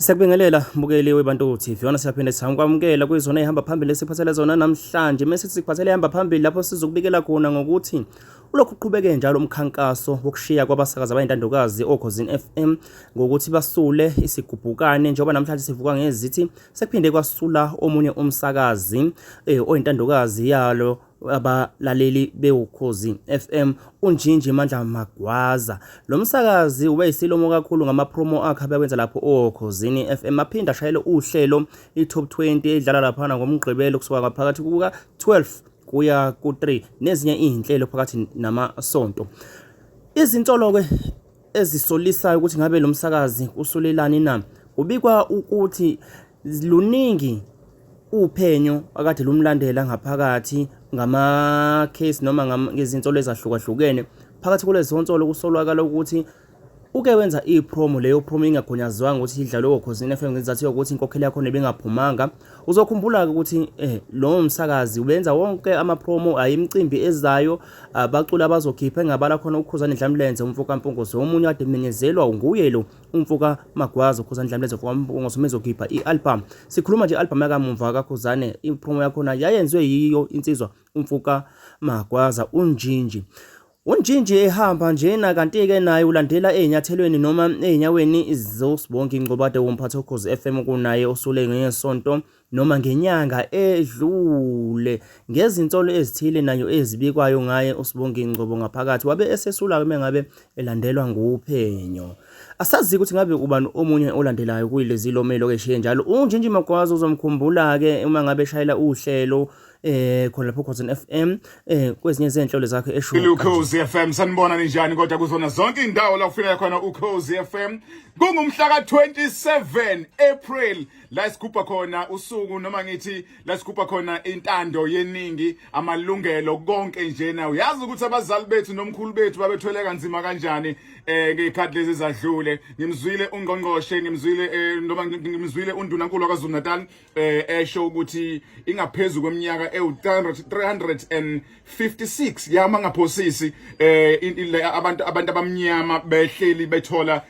Siyakubingelela mbukeli weBantu TV. Yona siyaphinde siyakwamukela kwizona ehamba phambili esiphathele zona namhlanje. Mese sikuphathele ehamba phambili lapho sizokubikela khona ngokuthi ulokhu uqhubeke njalo umkhankaso wokushiya kwabasakazi abayintandokazi oKhozini FM ngokuthi basule isigubhukane njengoba namhlanje sivuka ngezithi sekuphinde kwasula omunye umsakazi oyintandokazi yalo abalaleli bewukhozi FM uNjinji Mandla Magwaza. Lo msakazi ube yisilomo kakhulu ngama-promo akhe abewenza lapho okhozini FM aphinde ashayele uhlelo i-top 20 edlala laphana ngoMgqibelo kusuka ngaphakathi kuka-12 kuya ku-3 nezinye izinhlelo phakathi namasonto. Izinsolo-ke ezisolisayo ukuthi ngabe lo msakazi usulelani na, kubikwa ukuthi luningi uphenyo akade lumlandela ngaphakathi ngama-case noma ngezinsolo ezahlukahlukene. Phakathi kulezo nsolo kusolwakala ukuthi uke wenza i-promo, leyo promo ingagunyazwanga ukuthi idlalwe oKhozini FM ngezizathu yokuthi inkokhelo yakhona ibingaphumanga. Uzokhumbula-ke ukuthi lowo msakazi ubenza wonke ama-promo ayimicimbi ezayo, abaculi abazokhipha engabala khona uKhuzani Dlamlenze, umfo kaMpungose, omunye kade emenyezelwa nguye lo umfo kaMagwaza, uKhuzani Dlamlenze, umfo kaMpungose umezokhipha i-album. Sikhuluma nje i-album yakamumva kaKhuzane, i-promo yakhona yayenziwe yiyo insizwa umfo kaMagwaza uNjinji. UNjinji ehamba njena kanti-ke naye ulandela ey'nyathelweni noma ey'nyaweni zoSibongi Ngcobade womphathi woKhozi FM kunaye osule ngesonto noma ngenyanga edlule ngezinsolo ezithile nayo ezibikwayo ngaye uSibongi Ngcobo ngaphakathi wabe esesula-ke mengabe elandelwa nguphenyo. Asazi ukuthi ngabe ubani omunye olandelayo kuyilezi lomelo ke eshiye njalo. UNjinji Magwaza uzomkhumbula-ke uma ngabe eshayela uhlelo khona lapho Khozini FM kwezinye zezinhlelo zakhe esho Ukhozi FM sanibona ninjani kodwa kuzona zonke indawo la ufika khona Ukhozi FM kungumhla ka27 April la sigubha khona usuku noma ngithi la sigubha khona intando yeningi amalungelo konke njena uyazi ukuthi abazali bethu nomkhulu bethu babethwele kanzima kanjani ngezikhathi lezi ezadlule ngimzwile ungqongqoshe ngimzwile noma ngimzwile undunankulu wakwaZulu Natal esho ukuthi ingaphezulu kweminyaka ewu-356 yama ngaphosisi abantu abamnyama behleli bethola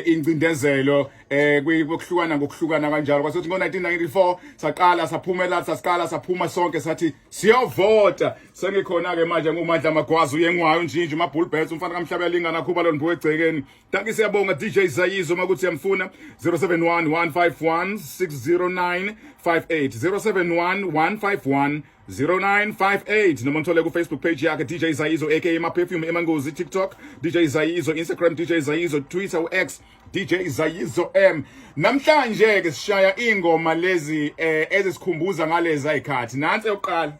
incindezelo kokuhlukana ngokuhlukana kanjalo. Kwase kuthi ngo-1994 saqala saphumela sasiqala saphuma sonke sathi siyovota. Sengikhona-ke manje nguMandla Magwaza uyengwayo unjinji uMabhulbets umfana kaMhlaba yalingana khuba loniphuwe egcekeni. Dankie siyabonga DJ Zayizo uma kuthi yamfuna 071 151 60958 071 151 0958 noma ngithole ku Facebook page yakhe DJ Zayizo aka Ma Perfume emangozi, TikTok DJ Zayizo, Instagram DJ Zayizo, Twitter u-X DJ Zayizo M. Namhlanje ke sishaya ingoma lezi ezisikhumbuza ngalezi ayikhathi. Nansi yokuqala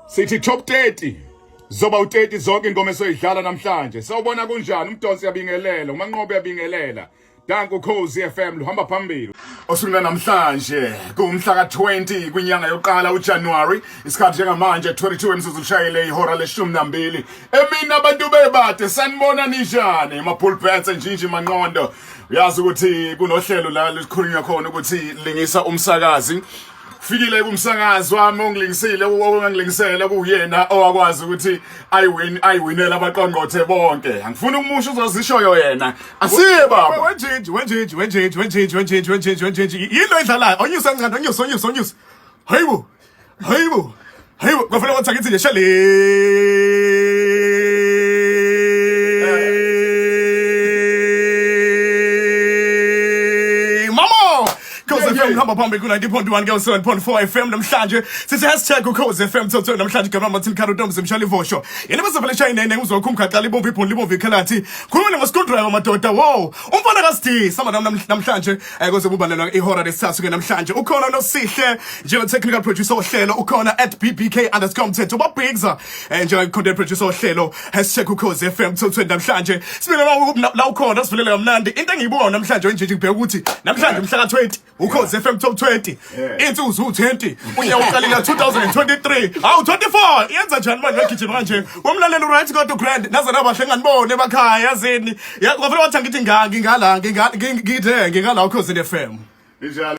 sithi top 30 zoba u30 zonke ingoma esoyidlala namhlanje. Sawubona kunjani? Umdonsi yabingelela, uManqobo yabingelela. Danko Khozi FM luhamba phambili. Osukwini namhlanje kumhla ka-20 kwinyanga yokuqala uJanuary, isikhathi njengamanje 22 emzuzu kushayele ihora leshumi nambili emini. Abantu bebade sanibona ninjani? Mabhulbets njinji manqondo, uyazi ukuthi kunohlelo la likhulunywa khona ukuthi lingisa umsakazi. Fikile kumsakazi wami ongilingisile, ongangilingisela kuyena owakwazi ukuthi ayiwin ayiwinela abaqongqothe bonke. Angifuni ukumusho, uzozishoyo yena. Asiye baba. Wenjinji wenjinji wenjinji wenjinji wenjinji wenjinji wenjinji, yini oyidlalayo? Onyusa kancane, onyusa onyusa onyusa. Hayibo hayibo hayibo, kwafela kwathi angithi nje shale. Mama Khozi FM hamba phambili ku 90.1 ke 7.4 FM. Namhlanje sithi #UkhoziFM top 20. Namhlanje gama Martin Kharo Ntombi Mshali Vosho yena bazovela shayinene uzokho umkhaqala ibomvu ibhoni libomvu ikhalathi. Khuluma ngo school driver madoda, wow, umfana kaSidisa madam. Namhlanje kuze kubalelwa ihora lesithathu ke namhlanje ukhona noSihle njengo technical producer ohlelo, ukhona @bbk_mthetho babigza njengo content producer ohlelo #UkhoziFM top 20. Namhlanje sibile la ukhona sivelele kamnandi. Into engiyibona namhlanje nje ngibheka ukuthi namhlanje mhla ka20 Ukhozi FM top 20 insuku u20 unyaka uqalile 2023 awu 24 yenza njani manje wegijima kanje womlaleli? Right, kodwa grand naze nabahle nganibone emakhaya yazini. Kwavele wathi angithi ngala ngingala ngithe ngingala Ukhozi FM. Injalo.